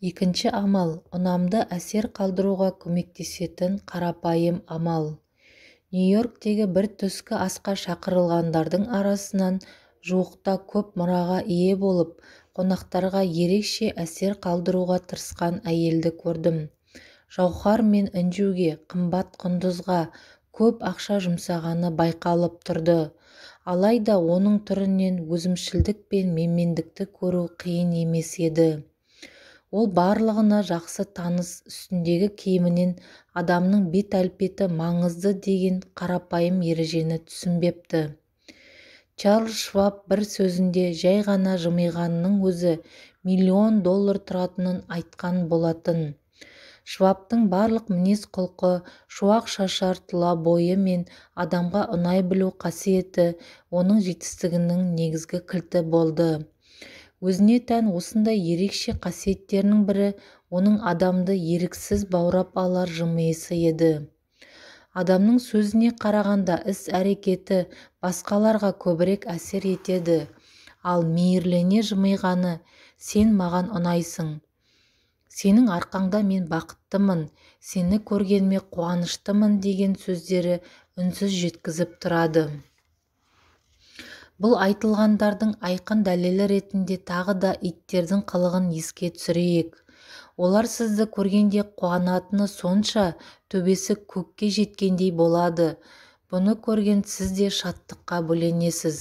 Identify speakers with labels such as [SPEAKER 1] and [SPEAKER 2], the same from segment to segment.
[SPEAKER 1] Екінші амал ұнамды әсер қалдыруға көмектесетін қарапайым амал. Нью-Йорктегі бір түскі асқа шақырылғандардың арасынан жуықта көп мұраға ие болып, қонақтарға ерекше әсер қалдыруға тырысқан әйелді көрдім. Жауһар мен інжуге, қымбат құндызға көп ақша жұмсағаны байқалып тұрды. Алайда оның түрінен өзімшілдік пен менмендікті көру қиын емес еді. Ол барлығына жақсы таныс үстіндегі киімінен адамның бет әлпеті маңызды деген қарапайым ережені түсінбепті. Чарльз Шваб бір сөзінде жай ғана жымиғанның өзі миллион доллар тұратынын айтқан болатын. Швабтың барлық мінез-құлқы, шуақ шашар тұла бойы мен адамға ұнай білу қасиеті оның жетістігінің негізгі кілті болды. Өзіне тән осындай ерекше қасиеттерінің бірі оның адамды еріксіз баурап алар жымиысы еді. Адамның сөзіне қарағанда іс-әрекеті басқаларға көбірек әсер етеді, ал мейірлене жымиғаны «Сен маған ұнайсың, сенің арқаңда мен бақыттымын, сені көргеніме қуаныштымын» деген сөздері үнсіз жеткізіп тұрады. Бұл айтылғандардың айқын дәлелі ретінде тағы да иттердің қылығын еске түсірейік. Олар сізді көргенде қуанатыны сонша, төбесі көкке жеткендей болады. Бұны көрген сіз де шаттыққа бөленесіз.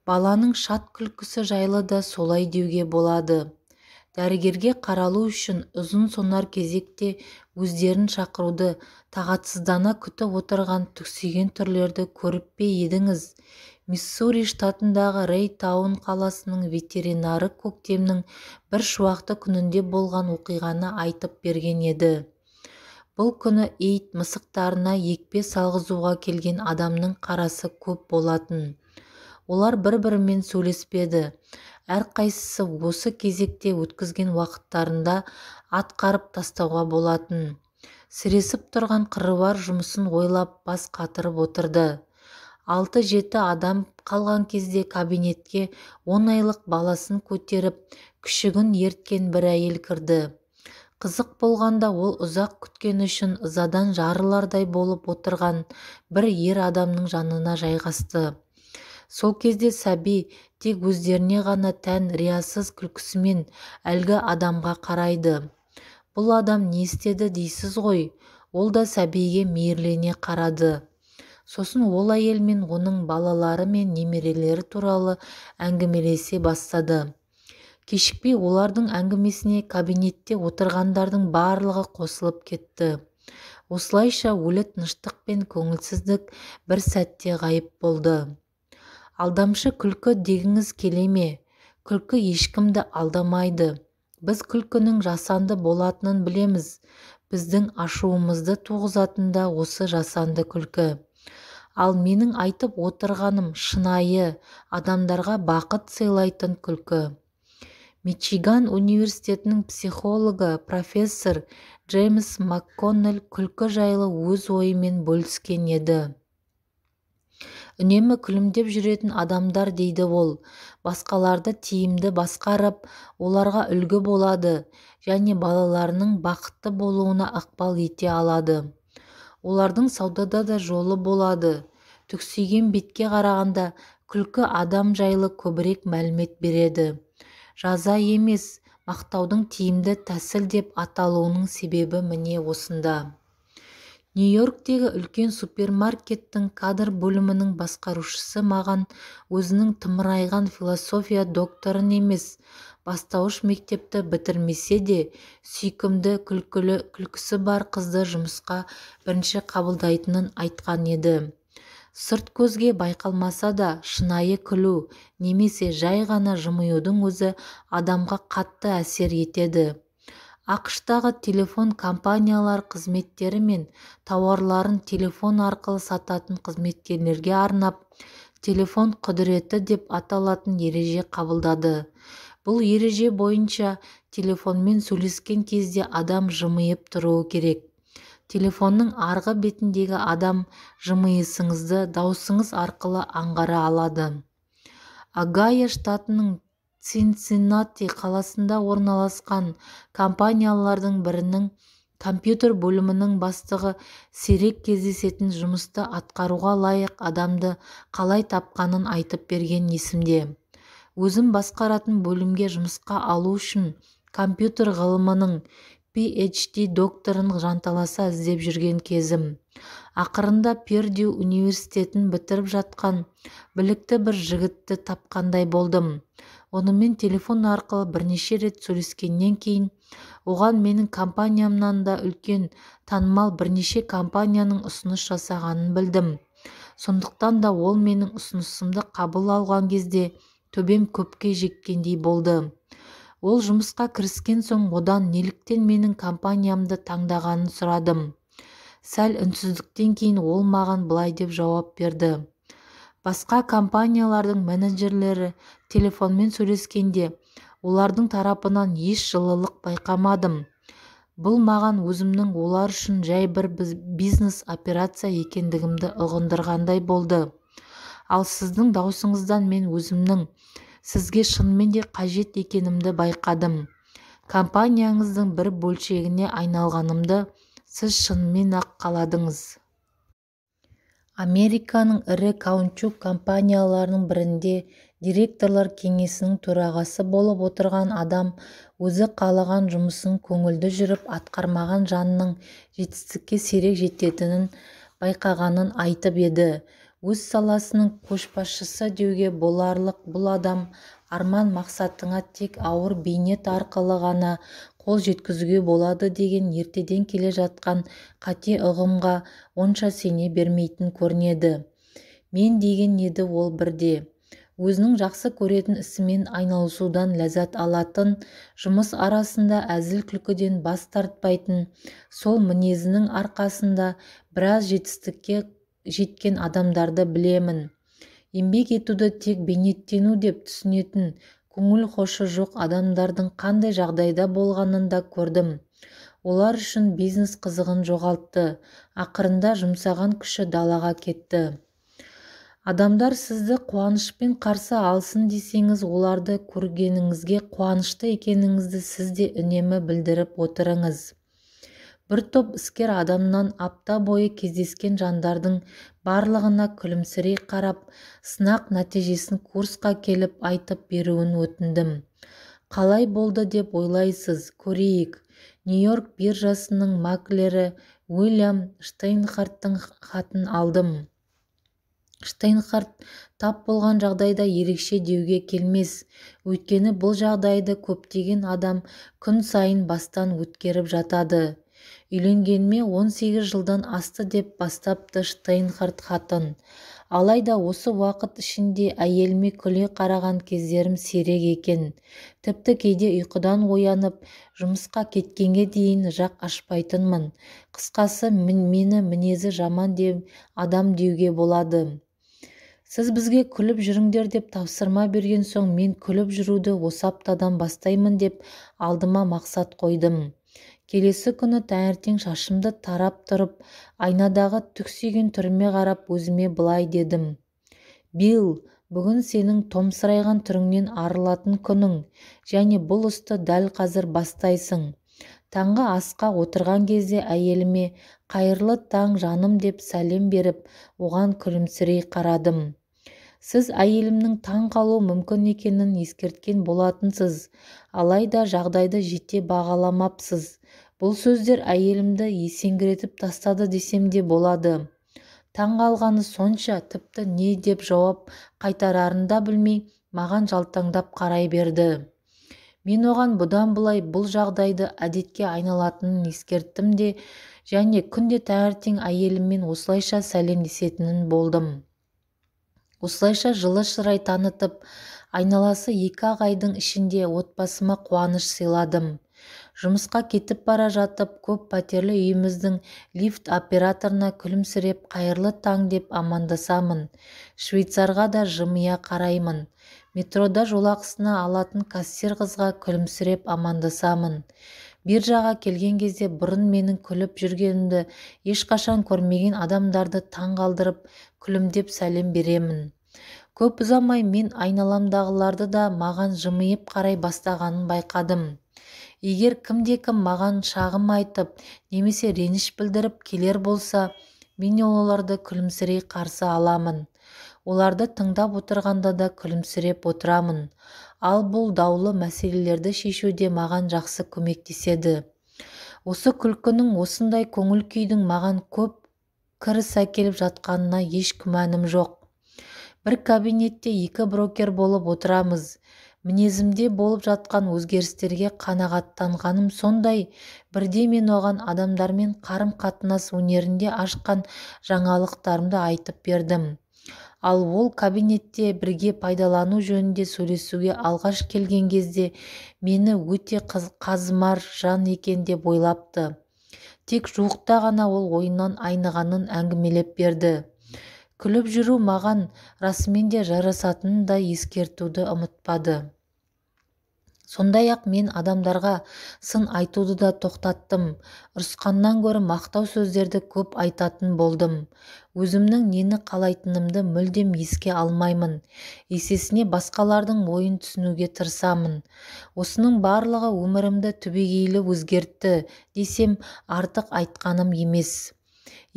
[SPEAKER 1] Баланың шат күлкісі жайлы да солай деуге болады. Дәрігерге қаралу үшін ұзын сонар кезекте өздерін шақыруды тағатсыздана күтіп отырған түксиген түрлерді көріп пе едіңіз? Миссури штатындағы Рэй-таун қаласының ветеринары көктемнің бір шуақты күнінде болған оқиғаны айтып берген еді. Бұл күні ит, мысықтарына екпе салғызуға келген адамның қарасы көп болатын. Олар бір-бірімен сөйлеспеді. Әрқайсысы осы кезекте өткізген уақыттарында атқарып тастауға болатын. Сіресіп тұрған қыруар жұмысын ойлап бас қатырып отырды. 6-7 адам қалған кезде кабинетке 10 айлық баласын көтеріп, күшігін ерткен бір әйел кірді. Қызық болғанда ол ұзақ күткені үшін ызадан жарылардай болып отырған бір ер адамның жанына жайғасты. Сол кезде сәби тек өздеріне ғана тән риясыз күлкісімен әлгі адамға қарайды. Бұл адам не істеді дейсіз ғой? Ол да сәбиге мейірлене қарады. Сосын ол әйел мен оның балалары мен немерелері туралы әңгімелесе бастады. Кешікпей олардың әңгімесіне кабинетте отырғандардың барлығы қосылып кетті. Осылайша өлі тыныштық пен көңілсіздік бір сәтте ғайып болды. Алдамшы күлкі дегіңіз келе ме? Күлкі ешкімді алдамайды. Біз күлкінің жасанды болатынын білеміз. Біздің ашуымызды туғызатын да осы жасанды күлкі. Ал менің айтып отырғаным шынайы, адамдарға бақыт сыйлайтын күлкі. Мичиган университетінің психологы профессор Джеймс МакКоннелл күлкі жайлы өз ойымен бөліскен еді. Үнемі күлімдеп жүретін адамдар, дейді ол, басқаларды тиімді басқарып, оларға үлгі болады және балаларының бақытты болуына ықпал ете алады. Олардың саудада да жолы болады. Түксиген бетке қарағанда күлкі адам жайлы көбірек мәлімет береді. Жаза емес, мақтаудың тиімді тәсіл деп аталуының себебі міне осында. Нью-Йорктегі үлкен супермаркеттің кадр бөлімінің басқарушысы маған өзінің тымырайған философия докторын емес, бастауыш мектепті бітірмесе де, сүйкімді күлкілі күлкісі бар қызды жұмысқа бірінші қабылдайтынын айтқан еді. Сырт көзге байқалмаса да, шынайы күлу немесе жай ғана жымиюдың өзі адамға қатты әсер етеді. АҚШ-тағы телефон компаниялар қызметтері мен тауарларын телефон арқылы сататын қызметкерлерге арнап, телефон құдіреті деп аталатын ереже қабылдады. Бұл ереже бойынша телефонмен сөйлескен кезде адам жымиып тұруы керек. Телефонның арғы бетіндегі адам жымиысыңызды даусыңыз арқылы аңғара алады. Огайо штатының Цинциннати қаласында орналасқан компаниялардың бірінің компьютер бөлімінің бастығы сирек кездесетін жұмысты атқаруға лайық адамды қалай тапқанын айтып берген есімде. Өзім басқаратын бөлімге жұмысқа алу үшін компьютер ғылымының PhD докторын жанталаса іздеп жүрген кезім. Ақырында Пердью университетін бітіріп жатқан білікті бір жігітті тапқандай болдым. Онымен телефон арқылы бірнеше рет сөйлескеннен кейін оған менің компаниямнан да үлкен, танымал бірнеше компанияның ұсыныс жасағанын білдім. Сондықтан да ол менің ұсынысымды қабыл алған кезде төбем көпке жеткендей болды. Ол жұмысқа кіріскен соң одан неліктен менің компаниямды таңдағанын сұрадым. Сәл үнсіздіктен кейін ол маған былай деп жауап берді. Басқа компаниялардың менеджерлері телефонмен сөйлескенде олардың тарапынан еш жылылық байқамадым. Бұл маған өзімнің олар үшін жай бір бизнес операция екендігімді ұғындырғандай болды. Ал сіздің даусыңыздан мен өзімнің сізге шынымен де қажет екенімді байқадым. Компанияңыздың бір бөлшегіне айналғанымды сіз шынымен-ақ қаладыңыз. Американың ірі каучук компанияларының бірінде директорлар кеңесінің төрағасы болып отырған адам өзі қалаған жұмысын көңілді жүріп атқармаған жанның жетістікке сирек жететінін байқағанын айтып еді. Өз саласының көшбасшысы деуге боларлық бұл адам арман мақсатыңа тек ауыр бейнет арқылы ғана қол жеткізуге болады деген ертеден келе жатқан қате ұғымға онша сене бермейтін көрінеді. Мен деген еді ол бірде. Өзінің жақсы көретін ісімен айналысудан ләззат алатын, жұмыс арасында әзіл күлкіден бас тартпайтын, сол мінезінің арқасында біраз жетістікке жеткен адамдарды білемін. Еңбек етуді тек бейнеттену деп түсінетін, көңіл хошы жоқ адамдардың қандай жағдайда болғанын да көрдім. Олар үшін бизнес қызығын жоғалтты, ақырында жұмсаған күші далаға кетті. Адамдар сізді қуанышпен қарсы алсын десеңіз, оларды көргеніңізге қуанышты екеніңізді сіз де үнемі білдіріп отырыңыз. Бір топ іскер адамнан апта бойы кездескен жандардың барлығына күлімсірей қарап, сынақ нәтижесін курсқа келіп айтып беруін өтіндім. Қалай болды деп ойлайсыз, көрейік. Нью-Йорк биржасының маклері Уильям Штейнхарттың хатын алдым. Штейнхарт тап болған жағдайда ерекше деуге келмес, өйткені бұл жағдайды көптеген адам күн сайын бастан өткеріп жатады. Үйленгеніме 18 жылдан асты деп бастапты Штейнхарт хатын. Алайда осы уақыт ішінде әйеліме күле қараған кездерім сирек екен. Тіпті кейде ұйқыдан оянып, жұмысқа кеткенге дейін жақ ашпайтынмын. Қысқасы, мені мінезі жаман адам деуге болады. Сіз бізге күліп жүріңдер деп тапсырма берген соң, мен күліп жүруді осы аптадан бастаймын деп алдыма мақсат қойдым. Келесі күні таңертең шашымды тарап тұрып, айнадағы түксиген түріме қарап өзіме былай дедім. Билл, бүгін сенің томсырайған түріңнен арылатын күнің, және бұл істі дәл қазір бастайсың. Таңғы асқа отырған кезде әйеліме қайырлы таң жаным деп сәлем беріп, оған күлімсірей қарадым. Сіз әйелімнің таң қалуы мүмкін екенін ескерткен болатынсыз, алайда жағдайды жете бағаламапсыз. Бұл сөздер әйелімді есеңгіретіп тастады десем де болады. Таң қалғаны сонша, тіпті не деп жауап қайтарарын да білмей, маған жалтаңдап қарай берді. Мен оған бұдан былай бұл жағдайды әдетке айналатынын ескерттім де, және күнде таңертең әйеліммен осылайша сәлемдесетінін болдым. Осылайша жылы шырай танытып, айналасы 2-ақ айдың ішінде отбасыма қуаныш сыйладым. Жұмысқа кетіп бара жатып, көп пәтерлі үйіміздің лифт операторына күлімсіреп қайырлы таң деп амандасамын. Швейцарға да жымия қараймын. Метрода жолақысына алатын кассир қызға күлімсіреп амандасамын. Биржаға келген кезде бұрын менің күліп жүргенімді ешқашан көрмеген адамдарды таң қалдырып, күлімдеп сәлем беремін. Көп ұзамай мен айналамдағыларды да маған жымиып қарай бастағанын байқадым. Егер кімде-кім маған шағым айтып, немесе реніш білдіріп келер болса, мен оларды күлімсірей қарсы аламын. Оларды тыңдап отырғанда да күлімсіреп отырамын. Ал бұл даулы мәселелерді шешуде маған жақсы көмектеседі. Осы күлкінің, осындай көңіл күйдің маған көп кіріс әкеліп жатқанына еш күмәнім жоқ. Бір кабинетте екі брокер болып отырамыз. Мінезімде болып жатқан өзгерістерге қанағаттанғаным сондай, бірде мен оған адамдармен қарым-қатынас өнерінде ашқан жаңалықтарымды айтып бердім. Ал ол кабинетте бірге пайдалану жөнінде сөйлесуге алғаш келген кезде мені өте қазымар жан екен деп ойлапты. Тек жуықта ғана ол ойынан айнығанын әңгімелеп берді. Күліп жүру маған расымен де жарасатынын да ескертуді ұмытпады. Сондай-ақ мен адамдарға сын айтуды да тоқтаттым. Ұрысқаннан гөрі мақтау сөздерді көп айтатын болдым. Өзімнің нені қалайтынымды мүлдем еске алмаймын. Есесіне басқалардың ойын түсінуге тырысамын. Осының барлығы өмірімді түбегейлі өзгертті десем, артық айтқаным емес.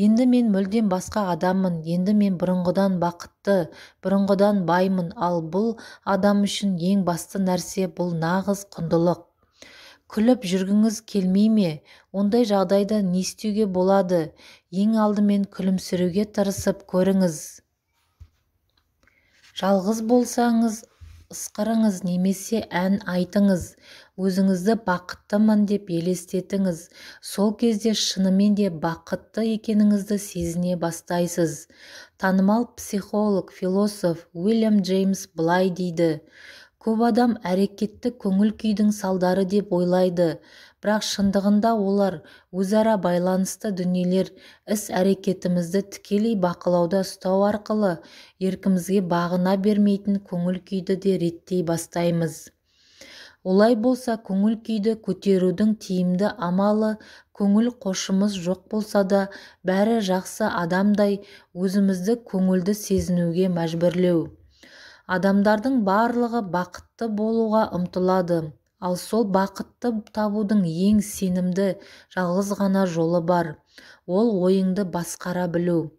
[SPEAKER 1] Енді мен мүлдем басқа адаммын, енді мен бұрынғыдан бақытты, бұрынғыдан баймын, ал бұл адам үшін ең басты нәрсе бұл нағыз құндылық. Күліп жүргіңіз келмей ме? Ондай жағдайда не істеуге болады? Ең алдымен күлімсіреуге тырысып көріңіз. Жалғыз болсаңыз, ысқырыңыз немесе ән айтыңыз. Өзіңізді бақыттымын деп елестетіңіз. Сол кезде шынымен де бақытты екеніңізді сезіне бастайсыз. Танымал психолог, философ Уильям Джеймс былай дейді: көп адам әрекетті көңіл күйдің салдары деп ойлайды, бірақ шындығында олар өзара байланысты дүниелер. Іс-әрекетімізді тікелей бақылауда ұстау арқылы еркімізге бағына бермейтін көңіл күйді де реттей бастаймыз. Олай болса, көңіл күйді көтерудің тиімді амалы көңіл қошымыз жоқ болса да, бәрі жақсы адамдай өзімізді көңілді сезінуге мәжбүрлеу. Адамдардың барлығы бақытты болуға ұмтылады, ал сол бақытты табудың ең сенімді жалғыз ғана жолы бар. Ол ойыңды басқара білу.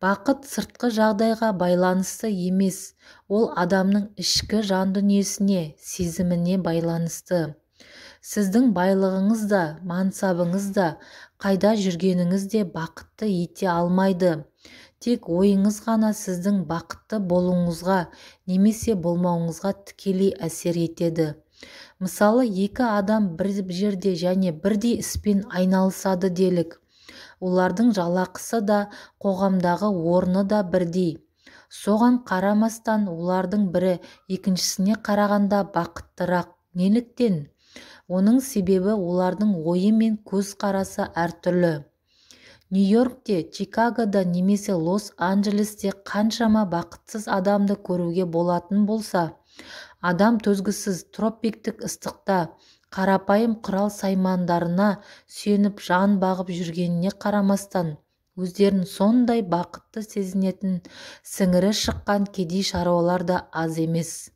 [SPEAKER 1] Бақыт сыртқы жағдайға байланысты емес, ол адамның ішкі жан дүниесіне, сезіміне байланысты. Сіздің байлығыңыз да, мансабыңыз да, қайда жүргеніңіз де бақытты ете алмайды. Тек ойыңыз ғана сіздің бақытты болуыңызға немесе болмауыңызға тікелей әсер етеді. Мысалы, екі адам бір жерде және бірдей іспен айналысады делік. Олардың жалақысы да, қоғамдағы орны да бірдей. Соған қарамастан олардың бірі екіншісіне қарағанда бақыттырақ. Неліктен? Оның себебі олардың ойы мен көзқарасы әртүрлі. Нью-Йоркте, Чикагода немесе Лос-Анджелесте қаншама бақытсыз адамды көруге болатын болса, адам төзгісіз тропиктік ыстықта қарапайым құрал саймандарына сүйеніп жан бағып жүргеніне қарамастан, өздерін сондай бақытты сезінетін сіңірі шыққан кедей шаруалар да аз емес.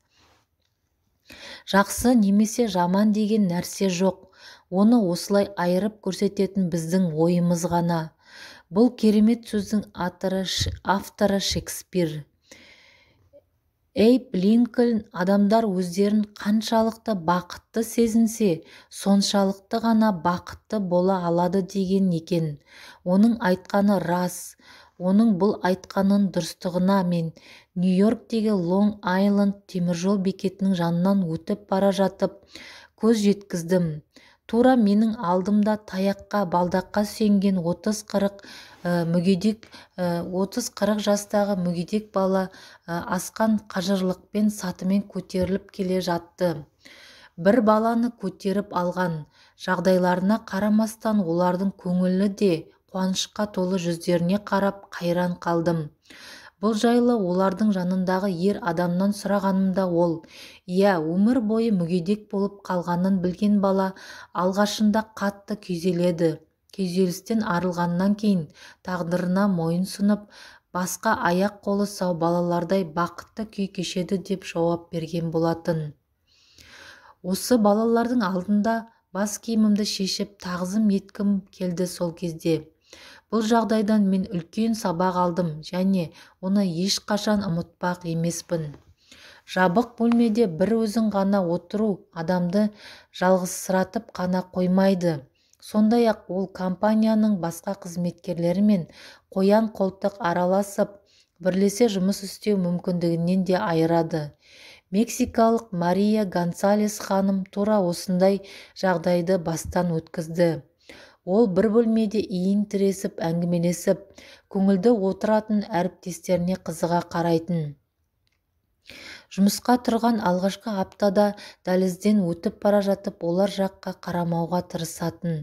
[SPEAKER 1] Жақсы немесе жаман деген нәрсе жоқ. Оны осылай айырып көрсететін біздің ойымыз ғана. Бұл керемет сөздің авторы Шекспир. Эйб Линкольн адамдар өздерін қаншалықты бақытты сезінсе, соншалықты ғана бақытты бола алады деген екен. Оның айтқаны рас. Оның бұл айтқанын дұрыстығына мен Нью-Йорктегі Лонг-Айленд теміржол бекетінің жанынан өтіп бара жатып көз жеткіздім. Тура менің алдымда таяққа, балдаққа сүйенген 30-40 жастағы мүгедек бала асқан қажырлықпен сатымен көтеріліп келе жатты. Бір баланы көтеріп алған. Жағдайларына қарамастан олардың көңілі де қуанышқа толы жүздеріне қарап қайран қалдым. Бұл жайлы олардың жанындағы ер адамнан сұрағанымда ол, иә, өмір бойы мүгедек болып қалғанын білген бала алғашында қатты күйзеледі. Күйзелістен арылғаннан кейін тағдырына мойынсұнып, басқа аяқ-қолы сау балалардай бақытты күй кешеді деп жауап берген болатын. Осы балалардың алдында бас киімімді шешіп тағзым еткім келді сол кезде. Бұл жағдайдан мен үлкен сабақ алдым және оны ешқашан ұмытпақ емеспін. Жабық бөлмеде бір өзің ғана отыру адамды жалғызсыратып қана қоймайды. Сондай-ақ ол компанияның басқа қызметкерлерімен қоян-қолтық араласып, бірлесе жұмыс істеу мүмкіндігінен де айырады. Мексикалық Мария Гонсалес ханым тура осындай жағдайды бастан өткізді. Ол бір бөлмеде иін тіресіп, әңгімелесіп, көңілді отыратын әріптестеріне қызыға қарайтын. Жұмысқа тұрған алғашқы аптада дәлізден өтіп бара жатып, олар жаққа қарамауға тырысатын.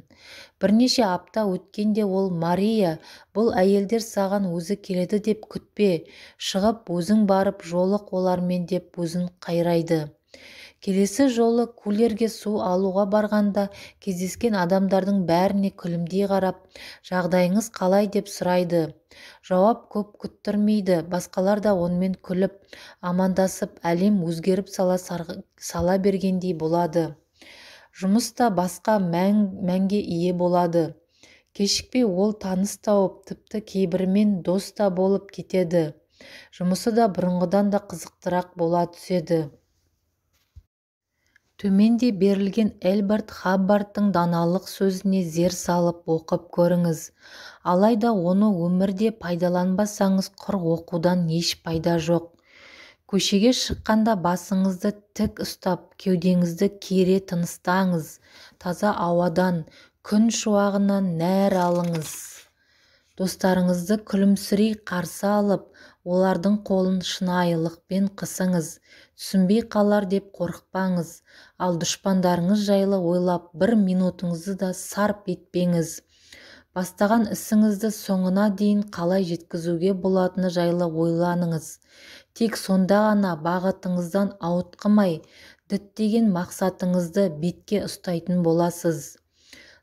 [SPEAKER 1] Бірнеше апта өткенде ол Мария, бұл әйелдер саған өзі келеді деп күтпе, шығып өзің барып жолық олармен деп өзін қайрайды. Келесі жолы кулерге су алуға барғанда кездескен адамдардың бәріне күлімдей қарап, жағдайыңыз қалай деп сұрайды. Жауап көп күттірмейді, басқалар да онымен күліп, амандасып, әлем өзгеріп сала бергендей болады. Жұмыс та басқа мәнге ие болады. Кешікпей ол таныс тауып, тіпті кейбірімен дос та болып кетеді. Жұмысы да бұрынғыдан да қызықтырақ бола түседі. Төменде берілген Элберт Хаббардтың даналық сөзіне зер салып оқып көріңіз. Алайда оны өмірде пайдаланбасаңыз құр оқудан еш пайда жоқ. Көшеге шыққанда басыңызды тік ұстап, кеудеңізді кере тыныстаңыз. Таза ауадан, күн шуағынан нәр алыңыз. Достарыңызды күлімсірей қарсы алып, олардың қолын шынайылықпен қысыңыз. Түсінбей қалар деп қорықпаңыз, ал дұшпандарыңыз жайлы ойлап бір минутыңызды да сарп етпеңіз. Бастаған ісіңізді соңына дейін қалай жеткізуге болатыны жайлы ойланыңыз. Тек сонда ғана бағытыңыздан ауытқымай, діттеген мақсатыңызды бетке ұстайтын боласыз.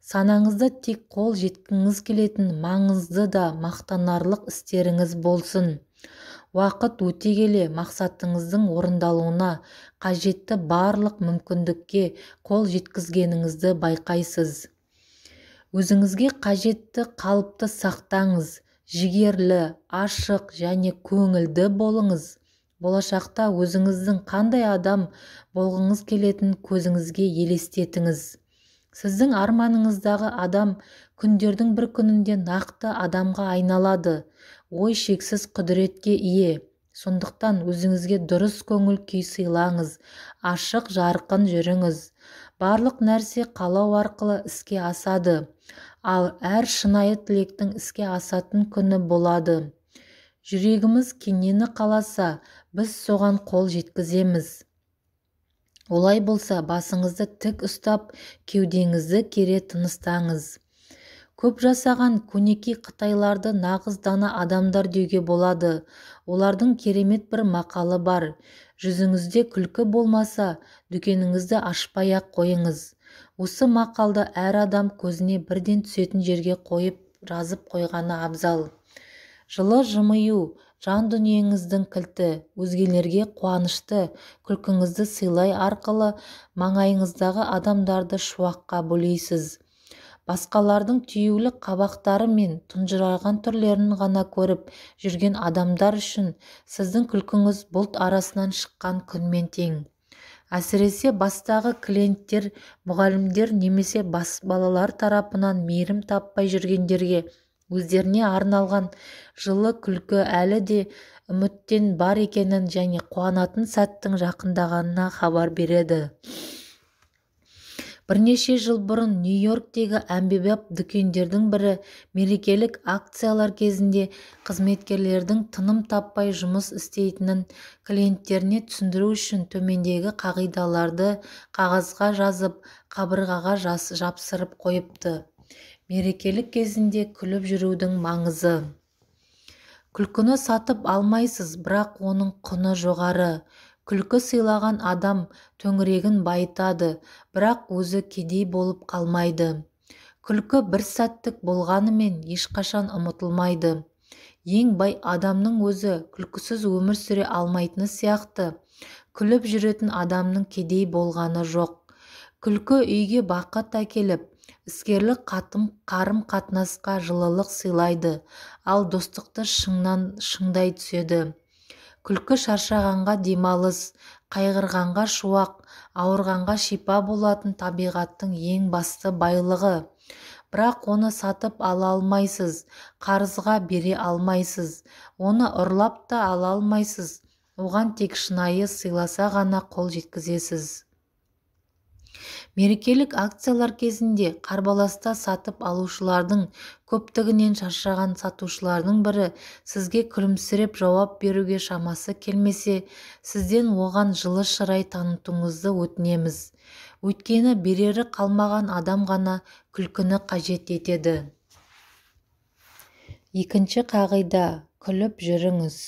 [SPEAKER 1] Санаңызда тек қол жеткіңіз келетін маңызды да мақтанарлық істеріңіз болсын. Уақыт өте келе мақсатыңыздың орындалуына қажетті барлық мүмкіндікке қол жеткізгеніңізді байқайсыз. Өзіңізге қажетті қалыпты сақтаңыз, жігерлі, ашық және көңілді болыңыз. Болашақта өзіңіздің қандай адам болғыңыз келетінін көзіңізге елестетіңіз. Сіздің арманыңыздағы адам күндердің бір күнінде нақты адамға айналады. Ой шексіз құдіретке ие. Сондықтан өзіңізге дұрыс көңіл күй сыйлаңыз, ашық жарқын жүріңіз. Барлық нәрсе қалау арқылы іске асады, ал әр шынайы тілектің іске асатын күні болады. Жүрегіміз нені қаласа, біз соған қол жеткіземіз. Олай болса, басыңызды тік ұстап, кеудеңізді кере тыныстаңыз. Көп жасаған көнекей қытайларды нағыз дана адамдар деуге болады. Олардың керемет бір мақалы бар. Жүзіңізде күлкі болмаса, дүкеніңізді ашпай-ақ қойыңыз. Осы мақалды әр адам көзіне бірден түсетін жерге қойып, жазып қойғаны абзал. Жылы жымию, жан дүниеңіздің кілті, өзгелерге қуанышты, күлкіңізді сыйлай арқылы маңайыңыздағы адамдарды шуаққа бөлейсіз. Басқалардың түюлі қабақтары мен тұнжыраған түрлерін ғана көріп жүрген адамдар үшін сіздің күлкіңіз бұлт арасынан шыққан күнмен тең. Әсіресе бастағы клиенттер, мұғалімдер немесе бас балалар тарапынан мейірім таппай жүргендерге өздеріне арналған жылы күлкі әлі де үміттен бар екенін және қуанатын сәттің жақындағанына хабар береді. Бірнеше жыл бұрын Нью-Йорктегі әмбебап дүкендердің бірі мерекелік акциялар кезінде қызметкерлердің тыным таппай жұмыс істейтінін клиенттеріне түсіндіру үшін төмендегі қағидаларды қағазға жазып, қабырғаға жапсырып қойыпты. Мерекелік кезінде күліп жүрудің маңызы. Күлкіні сатып алмайсыз, бірақ оның құны жоғары. Күлкі сыйлаған адам төңірегін байытады, бірақ өзі кедей болып қалмайды. Күлкі бір сәттік болғанымен ешқашан ұмытылмайды. Ең бай адамның өзі күлкісіз өмір сүре алмайтыны сияқты, күліп жүретін адамның кедей болғаны жоқ. Күлкі үйге бақыт әкеліп, іскерлік қарым-қатынасқа жылылық сыйлайды, ал достықты шыңдай түседі. Күлкі шаршағанға демалыс, қайғырғанға шуақ, ауырғанға шипа болатын табиғаттың ең басты байлығы. Бірақ оны сатып ала алмайсыз, қарызға бере алмайсыз, оны ұрлап та ала алмайсыз, оған тек шынайы сыйласа ғана қол жеткізесіз. Мерекелік акциялар кезінде қарбаласта сатып алушылардың көптігінен шаршаған сатушылардың бірі сізге күлімсіреп жауап беруге шамасы келмесе, сізден оған жылы шырай танытуыңызды өтінеміз. Өйткені берері қалмаған адам ғана күлкіні қажет етеді. Екінші қағида: күліп жүріңіз.